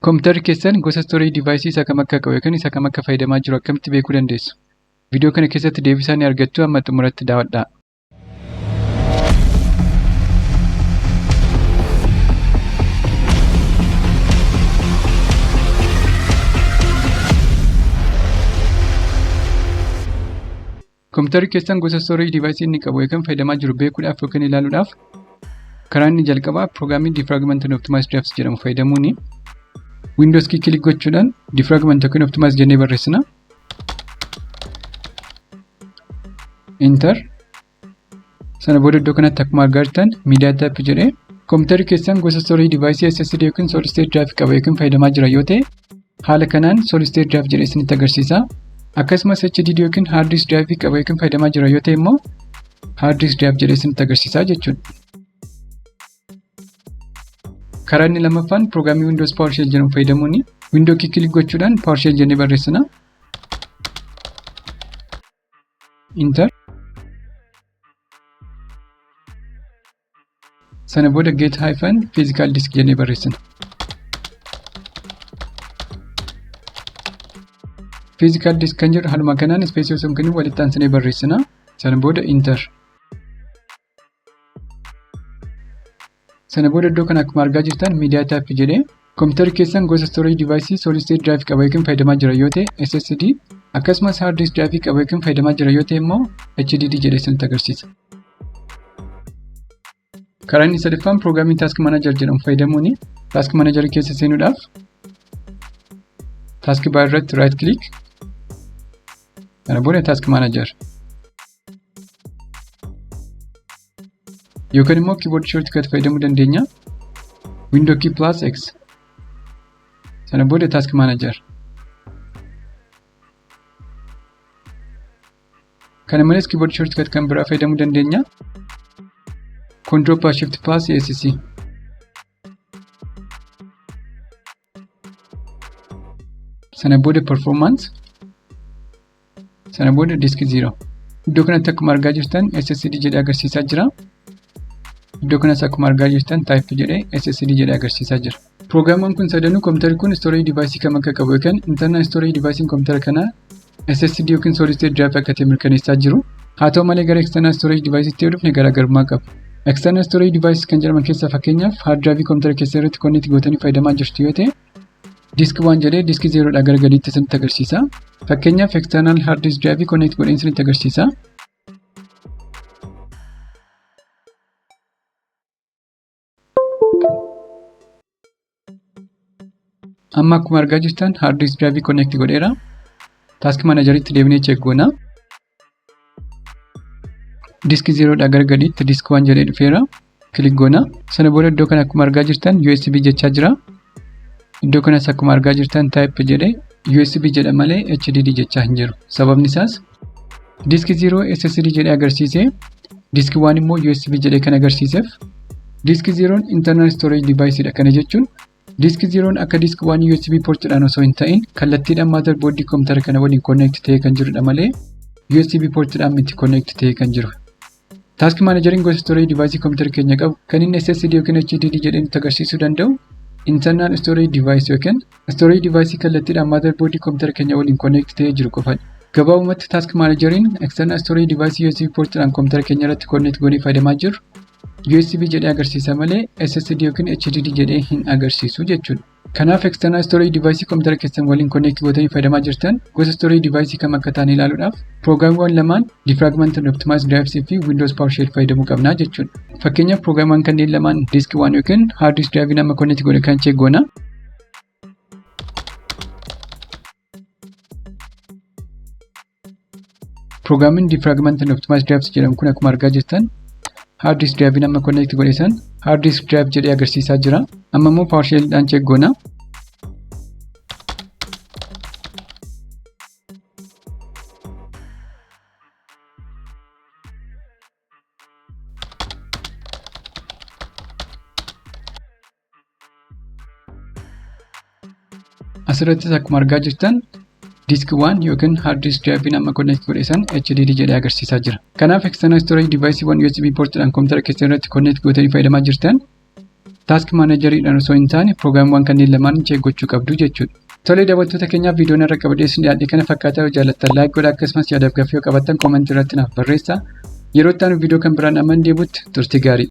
Kompiitarri keessan gosa storage device isa kam akka qabu yookiin isa kam akka fayyadamaa jiru akkamitti beekuu dandeessu? Viidiyoo kana keessatti deebii isaa ni argattu, amma xumuratti daawwadhaa. Kompiitarri keessan gosa storage device inni qabu yookiin fayyadamaa jiru beekuudhaaf yookiin ilaaluudhaaf karaa inni jalqabaa piroograamii Defragment and Optimize Drives jedhamu fayyadamuuni. Windows key click gochuudhaan Defragment yookiin Optimize jennee barreessina. Enter. Sana booda iddoo kanatti akkuma argaa jirtan Media Type jedhee kompiitarri keessan gosa storage device SSD yookiin Solid State Drive qaba yookiin fayyadamaa jira yoo ta'e, haala kanaan Solid State Drive jedhee isinitti agarsiisa. Akkasumas HDD yookiin Hard Disk Drive qaba yookiin fayyadamaa jira yoo ta'e immoo Hard Disk Drive jedhee isinitti agarsiisa jechuudha. Karaa inni lammaffaan piroograamii Windows PowerShell jedhamu fayyadamuuni. Windows key click gochuudhaan PowerShell jennee barreessina. Enter. Sana booda get hyphen physical disk jennee barreessina. Physical disk kan jedhu haaluma kanaan space osoo hin kennin walitti aansinee barreessina. Sana booda enter. Sana booda iddoo kana akkuma argaa jirtan media type jedhee kompiitarri keessan gosa storage device solid state drive qaba yookiin fayyadamaa jira yoo ta'e SSD, akkasumas hard disk drive qaba yookiin fayyadamaa jira yoo ta'e immoo HDD jedhee isinitti agarsiisa. Karaa inni sadaffaan piroograamii Task Manager jedhamu fayyadamuuni. Task Manager keessa seenuudhaaf task bar irratti right click, sana booda Task Manager, yookaan immoo keyboard shortcut fayyadamuu dandeenya. Window key plus X, sana booda Task Manager. Kana malees keyboard shortcut kan biraa fayyadamuu dandeenya. Control plus Shift plus ESC. Sana booda performance. Sana booda disk 0. Iddoo kanatti akkuma argaa jirtan SSD jedhee agarsiisaa jira. Iddoo kanas akkuma argaa jirtan type jedhee SSD jedhee agarsiisaa jira. Piroograamiin kun sadanuu kompiitarri kun storage device kam akka qabu yookiin internal storage device kompiitara kanaa SSD yookiin solid state drive akka ta'e mirkaneessaa jiru. Haa ta'u malee, gara external storage device tti yoo dhufne garaagarummaa qabu. External storage device kan jedhaman keessaa, fakkeenyaaf, hard drive kompiitara keessa irratti connect gootanii fayyadamaa jirtu yoo ta'e, disk 1 jedhee disk 0dhaa gara gadiitti isinitti agarsiisa. Fakkeenyaaf, external hard disk drive connect godheen isinitti agarsiisa. Amma akkuma argaa jirtan hard disk drive connect godheera. Task Manageritti deebinee check goona. Disk 0dhaa gara gadiitti disk 1 jedhee dhufeera. Click goona. Sana booda iddoo kana akkuma argaa jirtan USB jechaa jira. Iddoo kanas akkuma argaa jirtan type jedhee USB jedha malee HDD jechaa hin jiru. Sababni isaas disk 0 SSD jedhee agarsiise, disk 1 immoo USB jedhee kan agarsiiseef, disk 0 internal storage device dha. Kana jechuun disk 0 akka disk 1 USB portidhaan osoo hin ta'in kallattiidhaan motherboard kompiitara kana waliin connect ta'ee kan jirudha malee USB portidhaan miti connect ta'ee kan jiru. Task Manageriin gosa storage device kompiitara keenya qabu kan inni SSD yookiin HDD jedhee nutti agarsiisuu danda'u internal storage device yookiin storage device kallattiidhaan motherboard kompiitara keenya waliin connect ta'ee jiru qofadha. Gabaabumatti, Task Manageriin external storage device USB portidhaan kompiitara keenya irratti connect goonee fayyadamaa jirru USB jedhee agarsiisa malee SSD yookiin HDD jedhee hin agarsiisu jechuudha. Kanaaf external storage device kompiitara keessan waliin connect gootanii fayyadamaa jirtan gosa storage device kam akka ta'an ilaaluudhaaf piroograamiiwwan lamaan Defragment and Optimize Drives fi Windows PowerShell fayyadamuu qabna jechuudha. Fakkeenyaaf, piroograamiiwwan kanneen lamaan disk 1 yookiin hard disk drive nama connect godhe kan check goona. Piroograamiin Defragment and Optimize Drives jedhamu kun akkuma argaa jirtan hard disk drive nama connect godhe san hard disk drive jedhee agarsiisaa jira. Amma immoo PowerShell dhaan check goona. Asirrattis akkuma argaa jirtan disk 1 yookiin hard disk drive amma connect godhe san HDD jedhee agarsiisaa jira. Kanaaf external storage device waan USB portidhaan kompiitara keessan irratti connect gootanii fayyadamaa jirtan Task Manageriidhaan osoo hin taane piroograamiiwwan kanneen lamaan check gochuu qabdu jechuudha. Tolee, daawwattoota keenyaaf, viidiyoon irra qabadhee isin dhiyaadhe kana fakkaataa. Yoo jaallattan like godhaa, akkasumas yaadaaf gaaffii yoo qabaattan commentii irratti naaf barreessaa. Yeroo itti aanu viidiyoo kan biraan amman deebi'utti turtii gaarii.